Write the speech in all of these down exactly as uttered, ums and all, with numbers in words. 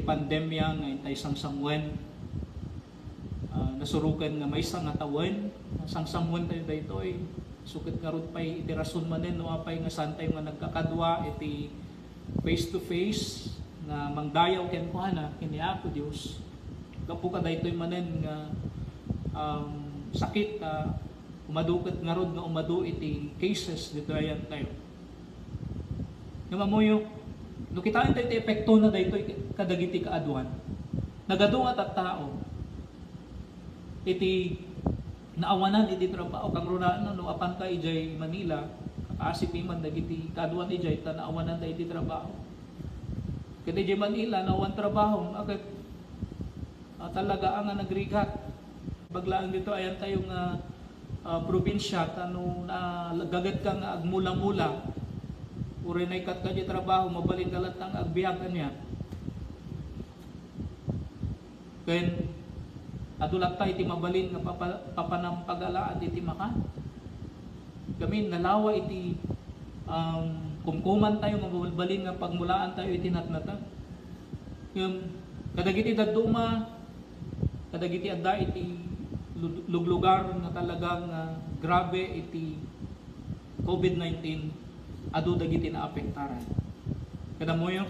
pandemia nga intay sangsamoen. Ah, nasuroken nga maysa nga tawen, sangsamoentayo daytoy. Isu ket ngarud pay iti rason manen no apay nga saantayo nga nagkakadua iti face to face nga mangdayaw kenkuana ken ni Apo Dios. Gapu kadaytoy manen nga, um, sakit, ah, umadu ket ngarud nga umadu iti cases ditoy ayantayo. Ngem ammoyo, no kitaentayo ti epektona daytoy kadagiti kaaduan. Nagadu nga tattao iti naawanan iti trabaho, kangrunaan no apanka idiay Manila, kaasipiman dagiti kaaduan idiay ta naawananda iti trabaho. Ket idiay Manila, naawan trabaho, ket, ah, talaga nga nagrigat. Paglaeng dito, ayantayo nga, ah, probinsya, ta no nagaget ka nga agmula-mula, uray naikkat ka di trabaho, mabalin ka latta nga agbiag kaniak. Ken, adu latta iti mabalin nga papa-, papanampagalaat iti makan. Kami nalawa iti, um, kumkumantayo nga mabalbalin nga pagmulaantayo iti natnateng. Ngem, kadagiti dadduma, kadagiti adda iti lug-, luglugar nga talagang, ah, grabe iti covid nineteen, adu dagiti naapektaran. Kadammoyo,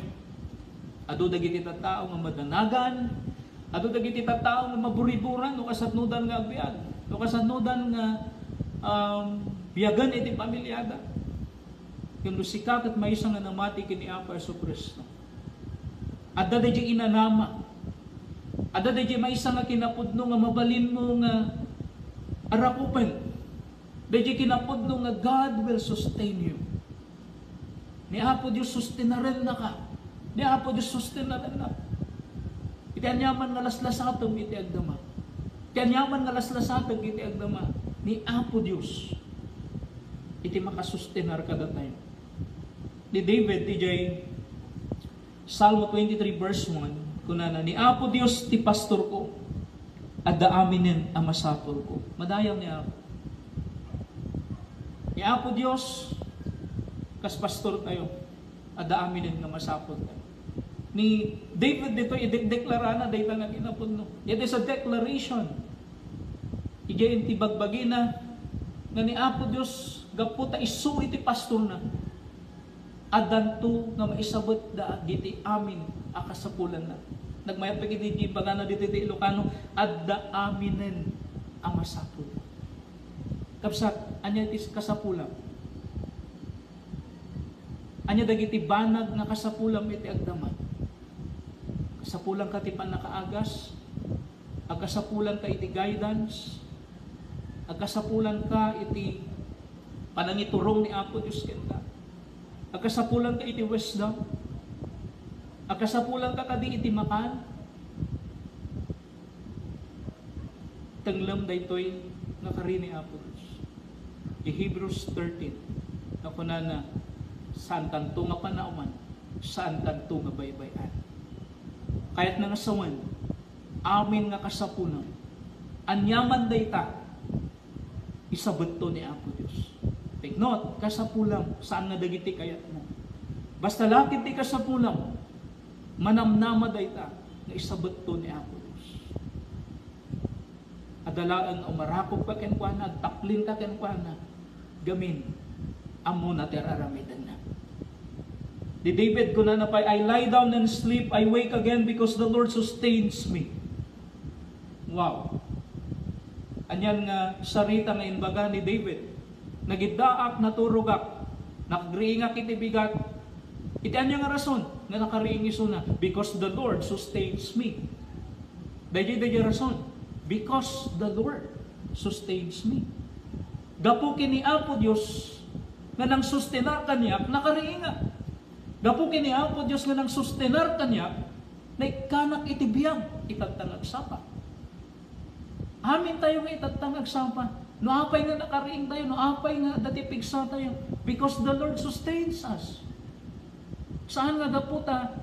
adu dagiti tattao nga madanagan, adu dagiti tattao nga maburiburan no kasatnodan nga agbiag, no kasatnodan nga, um, biagen iti pamiliada. Ngem no sika ket maysa nga namati ken ni Apo Jesu-Cristo, adda daydiay inanama. Adda daydiay maysa nga kinapudno nga mabalinmo nga arakupen. Daydiay kinapudno nga God will sustain you. Ni Apo Dios sustenarennaka. Ni Apo Dios sustenarennaka. Iti aniaman nga laslasatem iti agdama. Iti aniaman nga laslasatem iti agdama. Ni Apo Dios iti makasustenar kadatayo. Ni David, idiay Salmo twenty-three verse one, kunana, "Ni Apo Dios ti pastorko, adda aminen a masapulko." Madayaw ni Apo. Ni Apo Dios, kas pastortayo, adda aminen nga masapultayo. Ni David dito, idekdeklarana dayta nga kinapudno. It is a declaration. Idiay inti bagbagina nga ni Apo Dios, gapu ta isu iti pastorna, addanto nga maisabet dagiti amin a kasapulanna. Nagmayat pay iti bagana ditoy ti Ilocano, adda aminen a masapul. Kabsat, ania ti kasapulam? Ania dagiti banag nga kasapulam iti agdama? Kasapulanka ti pannakaagas? Agkasapulanka iti guidance? Agkasapulanka iti panangiturong ni Apo Dios kenka? Agkasapulanka iti wisdom? Agkasapulanka kadi iti makan? Tenglem daytoy nga kari ni Apo Dios. Di Hebrews thirteen, nga kunana, "Saantanto nga panawan, saantanto nga baybay-an." Kayatna nga sawen, amin nga kasapulam, aniaman dayta, isabetto ni Apo Dios. Take note, kasapulam, saan nga dagiti kayatmo. Basta lakit ti kasapulam, manamnama dayta nga isabetto ni Apo Dios. Adda laeng a umarakop ka kenkuana, agtaplin ka kenkuana, gamin, ammona ti ar-aramidenna. Di David, kunana pay, "I lie down and sleep, I wake again because the Lord sustains me." Wow! Anian nga sarita nga imbaga ni David? "Nagiddaak, naturogak, nakagriingak iti bigat." Iti ania nga rason nga nakariing isuna? "Because the Lord sustains me." Daydiay, daydiay rason. "Because the Lord sustains me." Gapu ken ni Apo Dios nga nangsustenar kaniak, nakariingak. Gapu ken ni Apo Dios nga nangsustenar kaniak, naikkanak iti biag, itatta nga agsapa. Amintayo nga itatta nga agsapa. No apay nga nakariingtayo, no apay nga adda ti pigsatayo, because the Lord sustains us. Saan nga gapu ta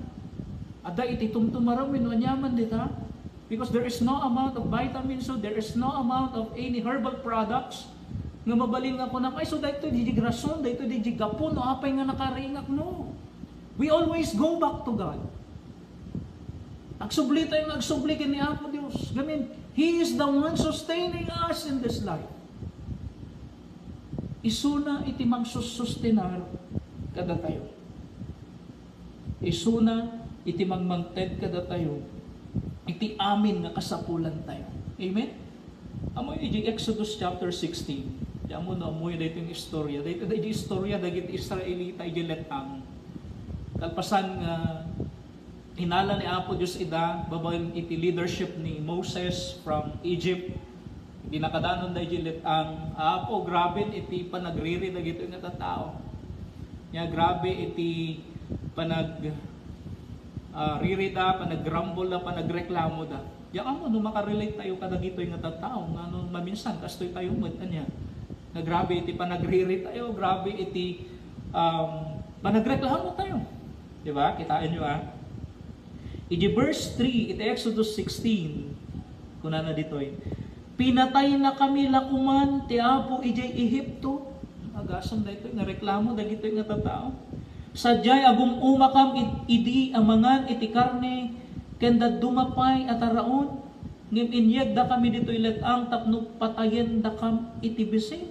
adda iti tumtumarem wenno aniaman dita? Because there is no amount of vitamin C, there is no amount of any herbal products nga mabalin nga kunam, "Ay, so daytoy diay rason, daytoy diay gapu no apay nga nakariingak." No. We always go back to God. Agsubli tayo nga agsubli ken ni Apo Dios. Gamin, He is the one sustaining us in this life. Isuna iti mangsussustenar kadatayo. Isuna iti mangmangted kadatayo iti amin nga kasapulan tayo. Amen? Ammo iti Exodus chapter sixteen. Di ammo no ammoyo daytoy nga istorya. Daytoy, daytoy istorya dagiti Israelita iti let-ang. Kalpasan nga inala ni Apo Dios ida babaen iti leadership ni Moses from Egypt. Iti nakadanon da iti let-ang, Apo, grabe iti panagriri dagitoy nga tattao. Nya grabe iti panag, ah, riri da, panaggrumble da, panagreklamo da. Diak ammo no makarelate tayo kadagitoy nga tattao, nga no maminsan, kastoy tayo met, ania. Nga grabe iti panagriri tayo, grabe iti, um, panagreklamo tayo. Di ba? Kitaenyo, ah. Iti verse three, iti Exodus sixteen, kunana ditoy, "Pinataynakami la koman ti Apo idiay Egipto." Agasem daytoy nga reklamo dagitoy nga tattao. "Sadiay agum-umakam id-, idi a mangan iti karne ken dadduma pay a taraon, ngem inyegdakami ditoy let-ang tapno patayendakam iti bisin."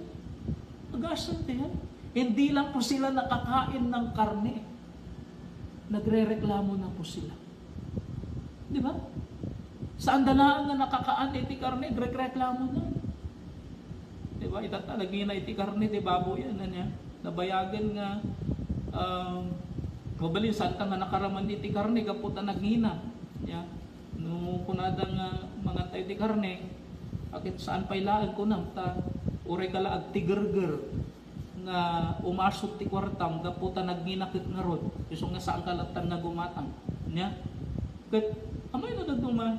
Agasem ti, hindi lang po sila nakakain ng karne. Nagrereklamo na po sila. Di ba? Saan da laeng nga nakakaan iti karne, nagrereklamo na. Di ba? Itatta, nagngina iti karne, di baboy, ano niya? Nabayagen nga, um, mabalin, saan ka nga nakaraman iti karne, gapu ta nagngina. Ya. No, kunada nga mangan tayo iti karne, akin saan pay laeng, kunam, ta, uray ka la agtigerger. Nga umasot ti kuartam gapu ta nagngina ket ngarud, isu nga saan ka latta nga gumatang. Nya? Ket, amay no dadduma,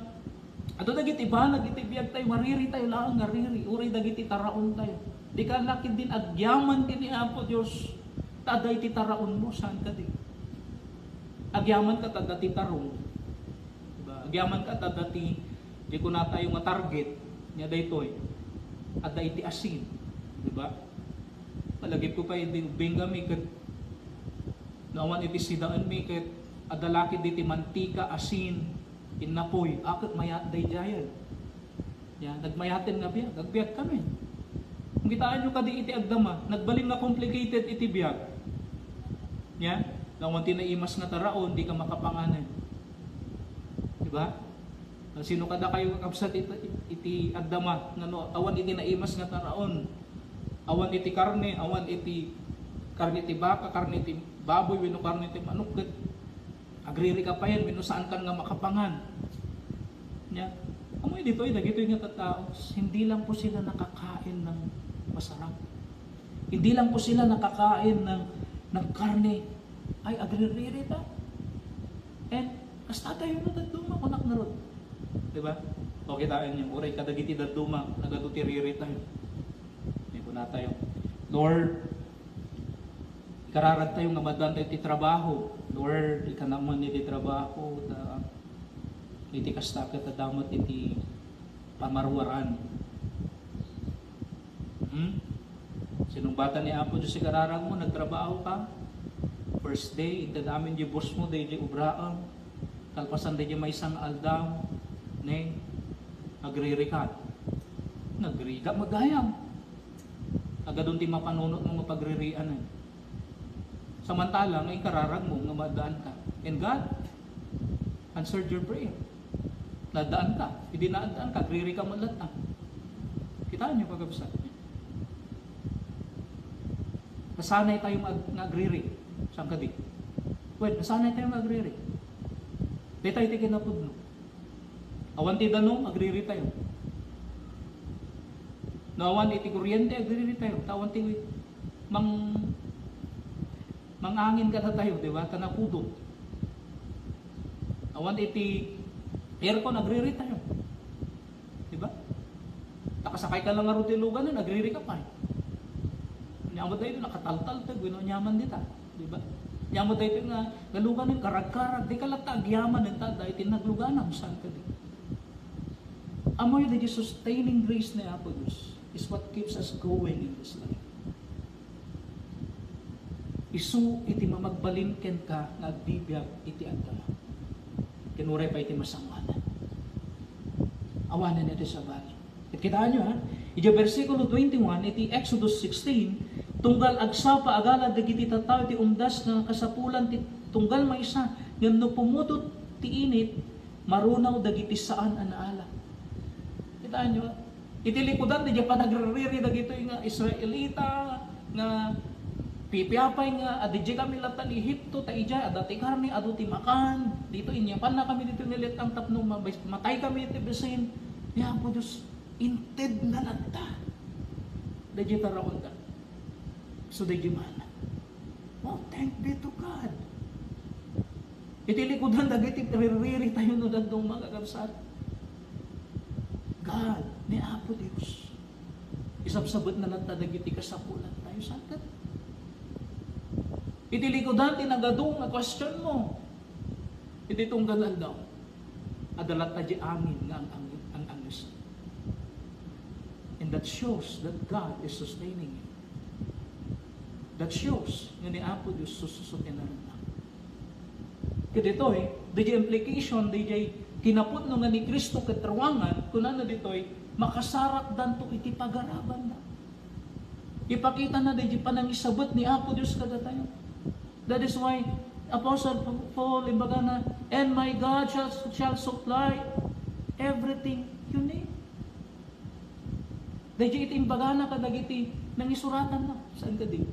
adu dagiti banag iti biag tayo, mariri tayo laeng nga riri, uray dagiti taraon tayo. Di ka lakid din agyaman ken ni Apo Dios, ta adda iti taraon mo, saan ka di? Agyaman ka ta adda ti tarong. Diba? Agyaman ka ta adda ti, di kuna tayo nga target, nya daytoy, adda iti asin. Diba? Palagip ko pay, di ubbing kami ket no awan iti sidaen mi ket adda lakid iti mantika, asin, innapoy. A, ket mayat daydiayen. Ya, nagmayaten nga biag, agbiag kami. Kung kitaan nyo kadi iti agdama, nagbalin nga complicated iti biag. Ya, no awan ti naimas nga taraon, di ka makapanganen. Diba? Sino kada kayo kakabsat iti, iti agdama nga no awan iti naimas nga taraon, awan iti karne, awan iti karne ti baka, karne ti baboy, wenno karne ti manok, ket agriri ka payen, wenno saan kan nga makapangan. Nya, amoy ditoy, dagitoy nga tattao, hindi lang po sila nakakain ng masarap. Hindi lang po sila nakakain ng, ng karne. Ay, agririri ta. And, kasta tayo no dadduma, kunak ngarud. Diba? O, kitaan nyo, uray kadagiti dadduma, nagadu ti riri tayo. Di ko na tayo. Lord, ikararag tayo nga madan tayo ti trabaho. Lord, ikanaman ni ti trabaho, ta, iti kasta ket adda met iti pamaruaran. Hmm? Sinungbatan ni Apo Dios ikararag mo, nagtrabaho ka. First day, inted amin di boss mo, di, di obraan. Kalpasan di maysa nga aldaw, ne, agririkat. Nagrika, magayam. Agadun ti mapanunot mo nga pagririan, eh. Samantala, nga ikararag mo, nga maadaan ka. And God answered your prayer. Naadaan ka. Hindi naadaan ka, agriri ka man latta. Kitaan nyo, kakabsat. Nasanay tayo nga, nga agriri. Saan ka di? Well, nasanay tayo nga agriri. Di tayo ti kinapudno. Awan ti danum, agriri tayo. No awan iti kuryente, agriri tayo. Ta awan ti mang-, mangangin kada tayo, di ba? Ta napudot. Awan iti aircon, agriri tayo. Di ba? Ta kasakay ka lang ngarud ti luganan, agriri ka pay. Nya met daytoy, nakataltalteg, wenno aniaman dita. Di ba? Nya met daytoy nga, nga luganan, karagkarag, di ka latta agyaman, enta, daytoy nagluganam, saan ka di? Amoy dagiti sustaining grace ni Apo Dios is what keeps us going in this life. Isu iti mamagbalin kenka nga agbibiag iti agdama. Uray pay ti masangoanan. Awanen iti sabali. Ket kitaenyo, ha? Iti bersikulo twenty-one, iti Exodus sixteen, tunggal agsapa agala dagiti tattao ti umdas nga kasapulan ti tunggal maysa, ngem no pumutot ti init, marunaw dagiti saan a naala. Kitaenyo, iti likudan, didiay panagririri dagitoy nga Israelita, nga pipiapay nga, "Adidiay kami latta ti Egipto, ta idiay adda ti karne, adu ti makan, ditoy inyapannakami ditoy nga let-ang tapno ma-, matay kami iti bisin." Ni Apo Dios, intedna latta. Dagiti taraonda. So, dagiti mana. Oh, thank be to God. Iti likudan dagiti ririri tayo no dadduma, kakabsat. God, ni Apo Dios. Isabsabetna latta dagiti kasapulan tayo, saan ket? Iti likudan ti nagadu nga question mo. Iti tunggal aldaw, adda latta di amin nga ang-, ang-, ang-, anges. And that shows that God is sustaining you. That shows nga ni Apo Dios sususutenan na. Ket ditoy, didiay implication, didiay kinapudno nga ni Cristo ket ruangan, kunana ditoy, makasarakdanto iti pagarabanna. Ipakitana didiay panangisabet ni Apo Dios kadatayo. That is why Apostle Paul, imbagana, "And my God shall, shall supply everything you need." Daydi iti imbagana kadagiti nangisuratanna. Saan kadi?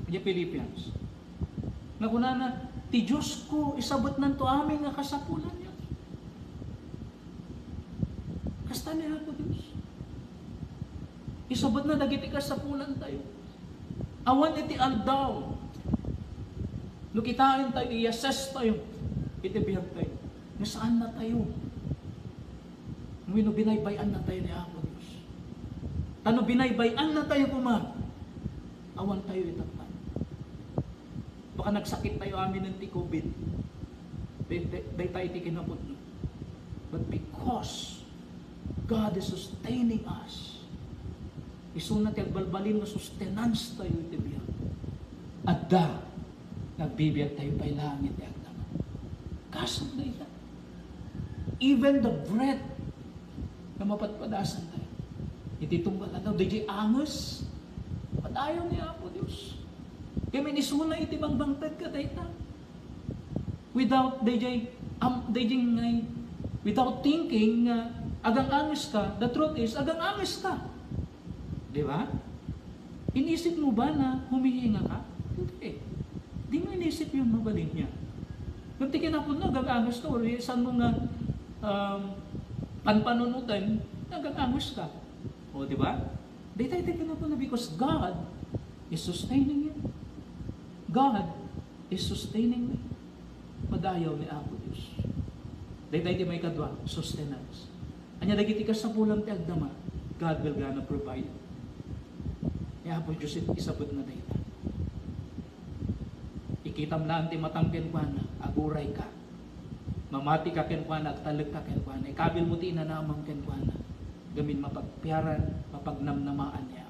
Idiay Philippians. Nga kunana, "Ti Diosko, isabetnanto amin nga kasapulanyo." Kasta ni Apo Dios. Isabetna dagiti kasapulan tayo. Awan iti aldaw, no kitaen tayo, i-assess tayo iti biag tayo, nga saan na tayo. Wenno binaybay-an na tayo ni Apo Dios. Ta no binaybay-an na tayo koma, awan tayo itattan. Baka nagsakit tayo amin ti covid. Day-, day-, dayta iti kinapudno. But because God is sustaining us, isuna ti agbalbalin nga sustenance tayo iti biag. Adda, nagbibiag tayo pay langit ti agdama. Kasano dayta? Even the breath nga mapadpadasan tayo. Iti tunggal aldaw, daydi anges, padayaw ni Apo Dios. Kaya may nisuna iti bangbangted ka dayta. Without daydi, am, daydi ngay, without thinking nga agang-anges ka, the truth is, agang-anges ka. Di ba? Inisip mo ba na humihinga ka? Hindi. Di mo inisip yun, mabalin niya. Kung ti kinapudno, agang-anges ka, or saan mo nga, um, panpanunutan, agang-anges ka. O, di ba? Dayta iti kinapudno, because God is sustaining you. God is sustaining me. Madayaw ni Apo Dios. Dayta iti maikadua, sustenance. Ania dagiti kasapulan ti agdama, God will gonna provide. Ni Apo Dios it isabetna dayta. Ikitam laeng ti matam kenkuana, aguray ka. Mamati ka kenkuana, agtalek ka kenkuana. Ikabil mo ti inanamam kenkuana. Gamin mapagpiaran, mapagnamnamaan niya.